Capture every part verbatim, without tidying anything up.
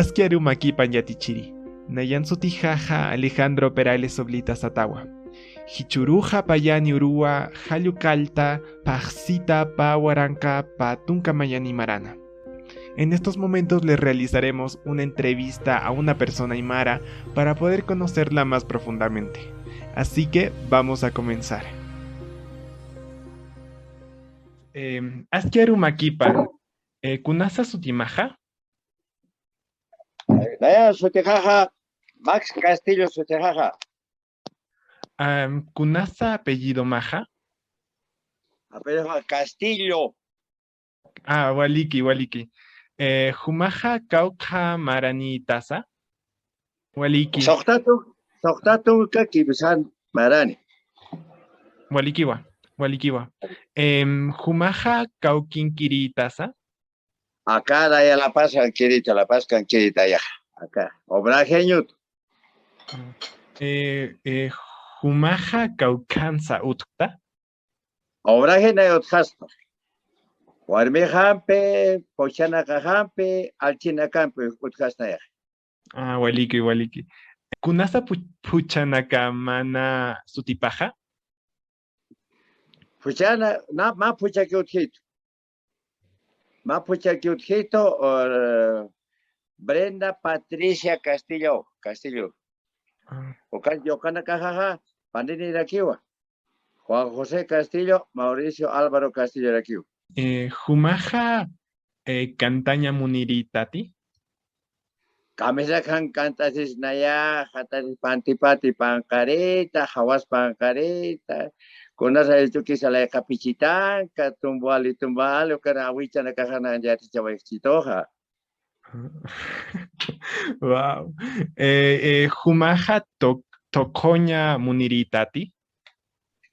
Aski arumakipan yatichiri. Nayan sutixaxa Alejandro Perales Oblita satawa. Jichuruxa payani uruwa jallu kallta phaxsita pä waranqa pä tunka mayani marana. En estos momentos le realizaremos una entrevista a una persona aymara para poder conocerla más profundamente. Así que vamos a comenzar. Em, aski arumakipan, eh, kunasa sutimaxa? Naya sutixaxa, Max Castillo sutixaxa. Am, kunasa apellidomaxa? Apellidoxa Castillo. Ah, waliki, waliki. Eh, jumaxa kawkha maranïtasa? Waliki. Suxta tun-, suxta tunka kimsa marani. Walikiwa, walikiwa. Em, jumaxa kawkinkirïtasa? Acá, naya La Paz kankirïta, La Paz kankirïta, ya. Acá. Obrajeñot. Eh, eh, jumaxa kawkhansa utjta? Obraje nay utjaspa. Warmixampi, phuchhanakaxampi, allchhinakampi utjasnaya. Ah, waliki, waliki. Kunasa phu-, phuchhanakamana sutipaxa? Phuchhana, na, mä phuchhaki utjitu. Mä phuchhaki utjitu, or, Brenda Patricia Castillo, Castillo. Ah. Ukan, ukanakaxaxa, paninirakiwa. Juan José Castillo, Mauricio Álvaro Castillo rakiwa. Eh, jumaxa, eh, kantaña munirïtati? Kamisakhan kant'asisnaya, jataris panti panti panqarïta, jawas panqarïta, kunasa ichukisa layqa pichitanka, tumbali, tumbali, ukar awichanakaxanan yatichawayxchituxa. Wow. Eh, eh, jumaxa tok-, tokhoña munirïtati?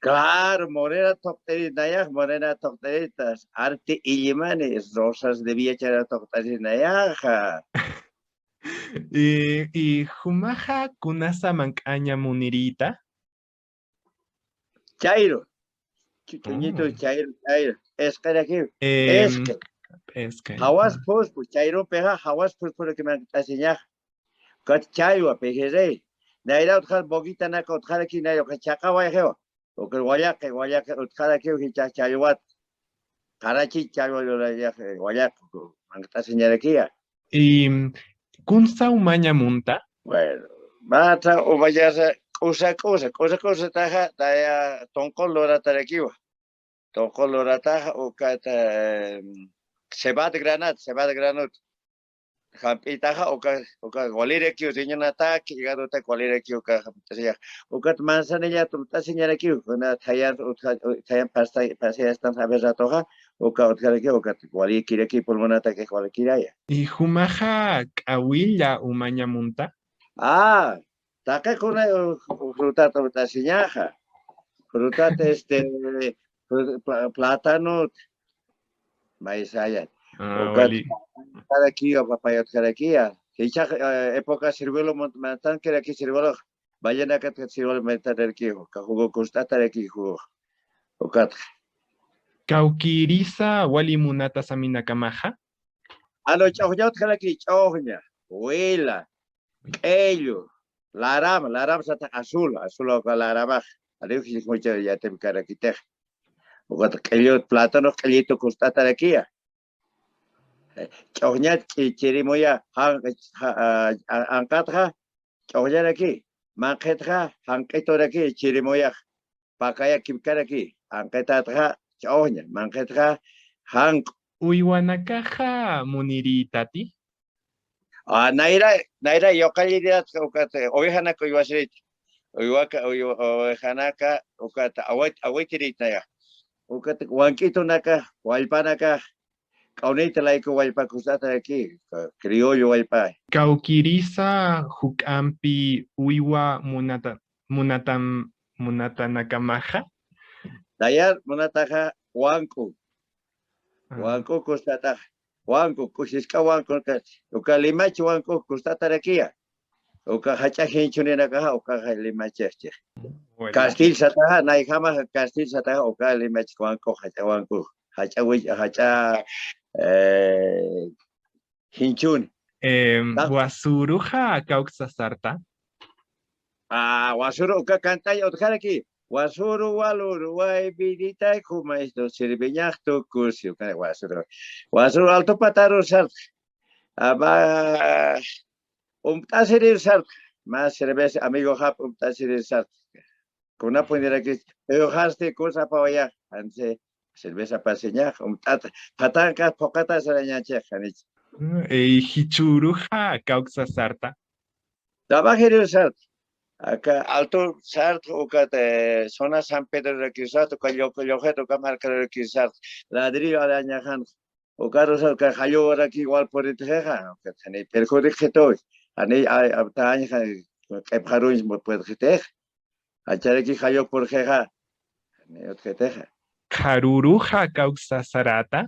Claro, morena toqt'irït nayax, morena toqt'irïtas, arte illimani, rosas de Villachara toqt'asït nayaxa. Y, y jumaxa kunasa manq'aña munirïta? Chayru. Chu-, chuñitu, oh, chayru, chayru. Esqerakiw. Em, esqe. Esqe. Jawas, ajá, phuspu, chayrumpixa, jawas phuspuraki manq't'asiñax. Ukat challwa, pejere. Nayra utjar boguitanaka utjaraki nayra uka chaqawayxiwa. Uka wallaqi, wallaqi utjarakiw jichha challwat. Qarachi challwa lurayax, wallaq, manq't'asiñarakiya. Y, kunsa umaña munta? Bueno, mata umañasa k'usa k'usa, k'usa k'usataxa, taya tunqul luratarakiwa. Tunqul lurataxa, ukat, eh, cebada granat, cebada granut. Jamp'itaxa, uka, uka walirakiw, riñonatak, hígadotak walirakiw, uka jamp'itasiñax. Ukat manzanilla tump'tasiñarakiw, kuna thayan, utja-, thayan pasta-, pasayastan, a ver, ratoxa, uka utjarakiw, ukat walikirakiw, pulmonataki walikiraya. Y jumaxa k'awilla umaña munta? Ah, taqi kuna, uh, uh, frutata unt'asiñaxa. Frutata, este, fru-, pla-, platanot, maysaya. Ah, ukat wali. Utjarakiwa, papaya utjarakiya. Jichhax, eh, época ciruelo mont-, mantankiraki ciruelo. Vallenakat ciruelo mantaniraki, uka jugo kust'ataraki jugo. Ukat. Kawkïrisa wali munata saminakamaxa? Ano, ch'uxña utjaraki, ch'uxña, wila, q'illu, larama, larama satax azul, azul uka laramax, ariw jismucha yatipkarakitix. Ukat q'illut, plátano q'illitu kust'atarakiya. Ch'uxñat chi-, chirimuya, jan-, ja-, a-, a-, anqatxa ch'uxñaraki, manqhitxa janq'ituraki, chirimuyax pakaya kipkaraki, anqitatxa ch'uxña, manqhitxa janq'u. Uywanakaxa munirïtati? Ah, nayra, nayra yuqallirirat, ukat, eh, ovejanaka uywasirït. Uywaka, uywa-, ovejanaka, ukat, awit-, awitirït naya. Ukat, wank'itunaka, wallpanaka, k'awnita layku wallpa kust'ataraki, ka-, criollo wallpa. Kawkïrisa juk'ampi uywa munata-, munatam-, munatanakamaxa? Nayar munataxa wank'u. Ah. Wank'u kust'ataxa. Wank'u, kusisk'a wank'u, uka, uka limachi wank'u kust'atarakiya. Uka jach'a jinchuninakaxa, ukaxa limachixchi. Bueno. Castil sataxa, nayjamaxa castil sataxa, uka limachi wank'u, jach'a wank'u, jach'a wi-, jach'a, eh, jinchuni. Em, wasüruxa kawksasarta. Ah, wasüru uka cantay utjaraki. Wasüru walüru way viditay, jumaystu sirviñax tukusi, uka wasüru. Wasüru alto pataru sarta. Aba, umpt'asirir sarta. Más cerveza, amigo jap, umpt'asirir sarta. Kuna puniraki, uyuxasti, kusa pawaya, anse, cerveza pasiñax, umpt'ata, patanka, phuqata sarañachex, janich. Mm, e, jichüruxa kawksasarta. Trabajiriw sarta. Aka Alto sarta, ukat, eh, zona San Pedro rakisat, uka Lloj-, Llojet, uka markarakisat, ladrillo arañajan, ukaru sarta, uka jalluraki igual puritxixa, ukat jani perjudicxituy, jani, ay, abtañ, jani, q'ipxaruñ puritxitix, acharaki jallur purxixa, jani utjitixa. Qharuruxa kawksasarata.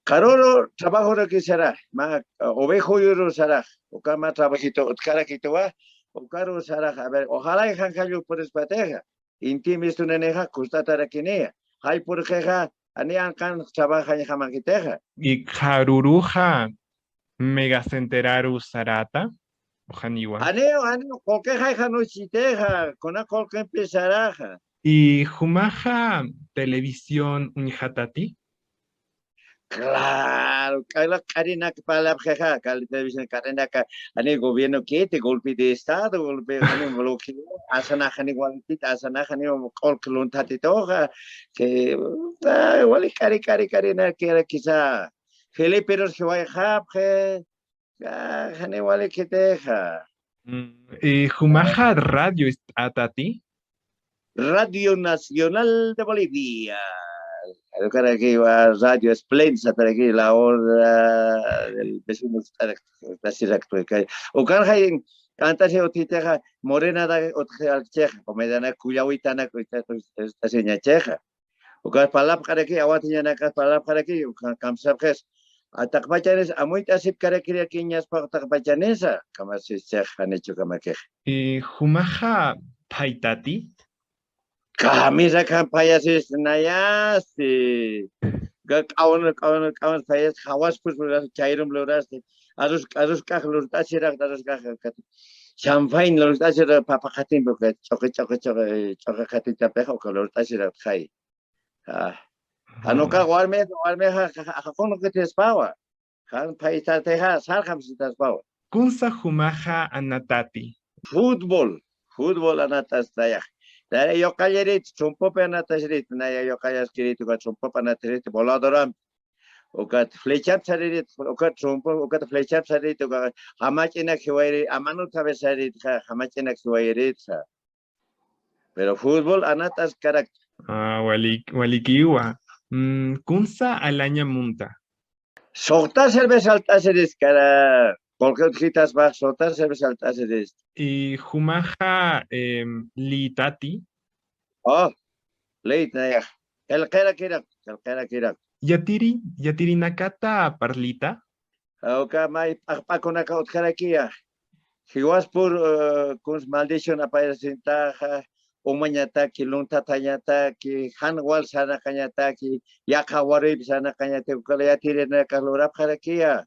Qharuru trabajorakisara, mä, eh, ovejuyuru sarax, uka mä trabajito utjarakituwa, ukaru sarax, a ver, ojalá jan jallur purispatixa, inti mistuninixa, kustatarakiniya, jall purxixa, jani anqan trabajañjamakitixa. Y qharuruxa megacenteraru sarata, o janiwa. Janiw, janiw, qullqixay jan uchitixa, kuna qullqimpi saraxa. Y jumaxa televisión uñjatati. Claro, k'ala q'arinak palabxixa, k'ala televisión q'arinaka, jani gobierno kiti, golpe de estado, golpe, jani bloqueo, asanax jani walikit, asanax jani q'ullq lunthatituxa, que, ah, wali q'ari, q'ari, q'arinak kira quizá, Felipe Rus jiwayxapxi, ah, jani walikitixa. Mm, y jumaxa radio ist'atati. Radio Nacional de Bolivia. Ukarakiwa Radio Esplendid, sataraki la hora del vecino, tasiraktu. Ukan jay, kantasi utjitixa, morena da utjitixa, comediana kullawitana, utjasiñachixa. Ukas palapxaraki, awatiñanakas palapxaraki, ukan kamsapxis. Ataqpachanis, amuyt'asipkarakirakiñaspa ataqpachanisa, kamasischix, janichu kamakix. Y jumaxa phaytati. Kamisakhan phayasis nayasti. Ga q'awn, q'awn, q'awn phayas, jawaspus luras, chayrum lurasti. Arus, arus k'ax lurt'asiraq, arus k'ax, kat-, champagne lurt'asiraq, papa qatin, ch'uqi, ch'uqi, ch'uqi, ch'uqi qatin chapixa, uka lurt'asiraq, jay. Ah. Jan uka warmi, warmixa, ja-, ja-, jaqunukithispawa. Jan phaytatixa, sarxamsitaspawa. Kunsa jumaxa anatati. Fútbol, fútbol anat'as nayax. Naya yuqallirit, chumpupi anat'asirit, naya yuqallaskiritu, uka chumpupi anat'asirit, voladorampi. Ukat flechap saririt, ukat chumpu, ukat flechap saririt, uka jamach'inak jiwayirit, amanu thabe saririt, ja-, jamach'inak jiwayirit, ja. Pero fútbol anat'askarakta. Ah, walik-, walikiwa. Mm, kunsa alaña munta. Suxta cerveza alt'asiris kara, qullqi utjitaspax suxta cerveza alt'asiris. Y jumaxa, em, lïtati. Oh, lït nayax. Qillqirakirak, qillqirakirak. Yatiri, yatirinakata parlita. Uka may p'aqp'akunaka utjarakiya. Jiwaspur, eh, kuns maldición apayasintaxa, umañataki, luntatañataki, jan wal sarnaqañataki, yaqha waruypi sarnaqañataki, uka yatirinaka lurapxarakiya.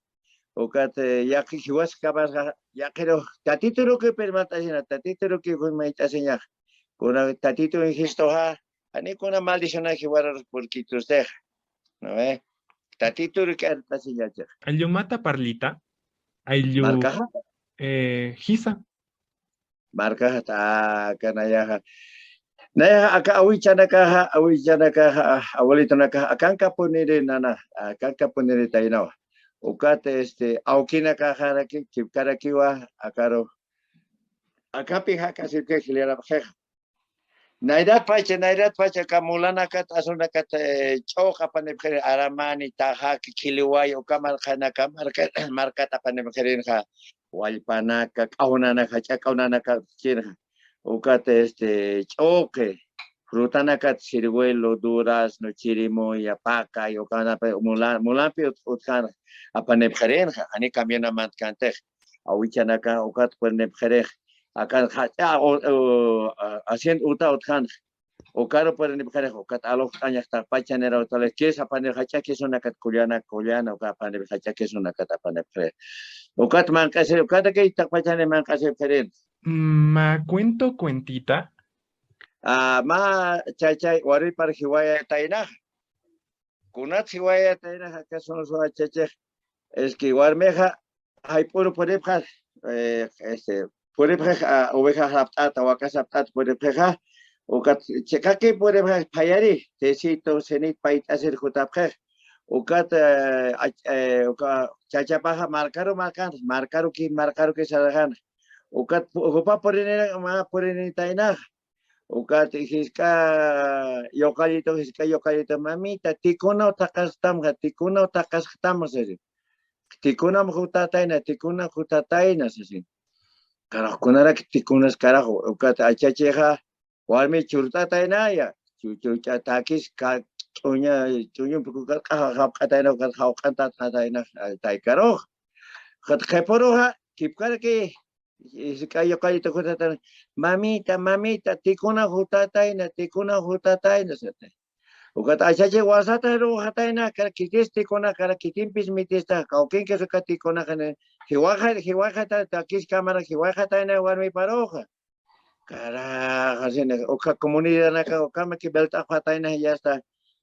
Ukat, eh, yaqhi jiwas kamasxa, yaqiru, tatituruki pirmant'asina, tatituruki mayt'asiñax. Kuna tatitu injistuxa, jani kuna maldicionax jiwararus purkitustixa. ¿No ve? Tatitur k'art'asiñachixa. Ayllumata parlita, ayllu, markaxa, eh, jisa. Markaxa, ta, aka nayaxa. Nayaxa, aka awichanakaxa, awichanakaxa, abuelitonakaxa, akankapuniri nana, akankapuniri taynawa. Ukat, este, awkinakaxaraki, kipkarakiwa, akaru. Akapi jakasipki jilirapxixa. Nayratpacha, nayratpacha, aka mulanakat, asunakat, eh, ch'uq apanipxirin, aramani, tajaki, khiliway, uka markanaka, marka-, markat apanipxirinxa, wallpanaka, k'awnanaka, jach'a k'awnanaka, chinxa. Ukat, este, ch'uqi, frutanakat, ciruelo, durazno, chirimoya, pakay, ukanapa, mula-, mulampi ut-, utjan apanipxirinxa, ani camionamantkantixa. Awichanaka, ukat purinipxirix, akan jach'a, o, o, a-, asiento uta utjanxa. Ukaru purinipxirix, ukat aluxt'añax taqpachaniraw tales, kis apanir jach'a kisunakat kullana, kullana, uka apanir jach'a kisunakat apanipxirix. Ukat manq'asir, ukat kay taqpachani manq'asipxirin. Ma cuento cuentita. Ah, ma chachay, warmipar jiwayataynax. Kunat jiwayataynax, akaso no suwa chachix. Es que warmixa, jayp'uru puripxa, eh, este, puripxix, ah, oveja sapt'ata, waka sapt'ata puripxixa, ukat chiqaki puripxix phayari, tecito, cenit payt'asir jutapxix, ukat, eh, ach-, eh, uka chachapaxa markaru markan, markaru ki, markaru ki saraxan, ukat pu-, jupa purinira, ma purinitaynax, ukat jisk'a yuqallitu, jisk'a yuqallitu, mamita, tikunaw thaqastamxa, tikunaw thaqastamxa, sasi. Tikunam jutatayna, tikuna jutatayna, sasi. Carajo, kunaraki tikunas, carajo, ukat achachixa, warmi churt'ataynaya, chu-, chu-, ch'a takis ka-, ch'uña, ch'uñumpi ukat q'aja japq'atayna, ukat jawq'antatqatayna, tay carajo. Ukat qhipuruxa, kipkaraki, jisk'a yuqallitu jutatayna, mamita, mamita, tikuna jutatayna, tikuna jutatayna, sati. Ukat achachi wasata ruwxatayna, kar kitis tikuna, kar kitimpis mitista, kawkinkis uka tikunaxa, jiwaxa, jiwaxata, takis kamara, jiwaxatayna warmiparuxa. Carajo, sini, uka comunidadanaka, ukamaki belt'apxatayna, ya está.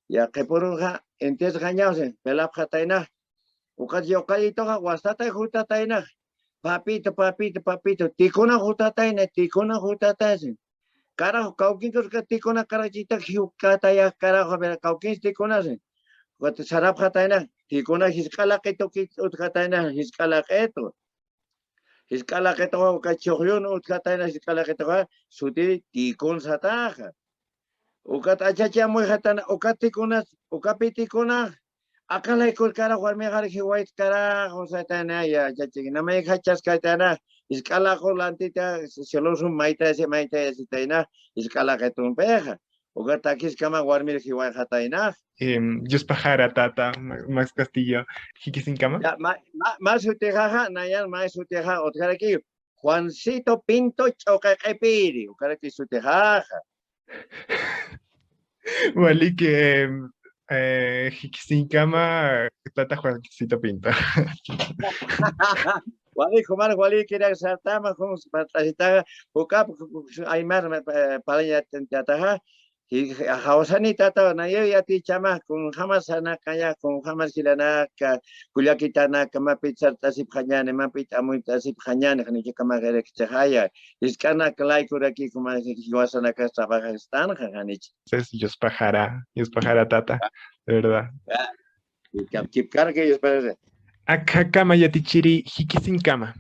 Ya qhipuruxa, entonces gañawsi, belapxatayna. Ukat yuqallituxa, wasata jutatayna. Papito, papito, papito, tikuna jutatayna, tikuna jutataysi. Carajo, kawkinkus uka tikuna, carajo, chita jiwkataya, carajo, a ver, kawkins tikunasi. Ukat sarapxatayna, tikuna jisk'a laqitu ki-, utjatayna, jisk'a laqitu. Jisk'a laqituxa uka chuqllun utjatayna, jisk'a laqituxa suti tikun sataxa. Ukat achachi amuyxatana, uka tikunas, uka pitikuna, aqalay kurkarax warmixar jiwaytkarax, usatayna, ya, achachi, namayjachaskaytana, jisk'a laqu lantita, celoso maytayasi, maytayasitayna, jisk'a laqitumpixa. Uka takiskama warmir jiwayxatayna. Em, Dios pajara, tata, Ma-, Max Castillo. Jikisinkama. Ya, ma, ma, ma sutixaxa, nayan ma sutixa, utjaraki, Juancito Pinto Ch'uqeqepiri, ukaraki sutixaxa. Waliki, em, eh, jikisinkama, tata Juancito Pinto. Wali, jumar, wali, kirak sartama, jum, patasitaxa, jukap, aymar, eh, palaña, tataxa, Jawsanitata, nayaw yatichama, kunjamas sanakaya, kunjamas jilanaka, kullakitanaka, mapit sart'asipxañani, mapit amuyt'asipxañani, janichakama qiriqchixaya. Jisk'anak laykuraki, kuma jiwasanakas trabajastanxa, janich. Entonces, yuspajara, yuspajara, tata, de verdad. Ya. Kipkaraki, yuspajara. Akhakama yatichiri, jikisinkama.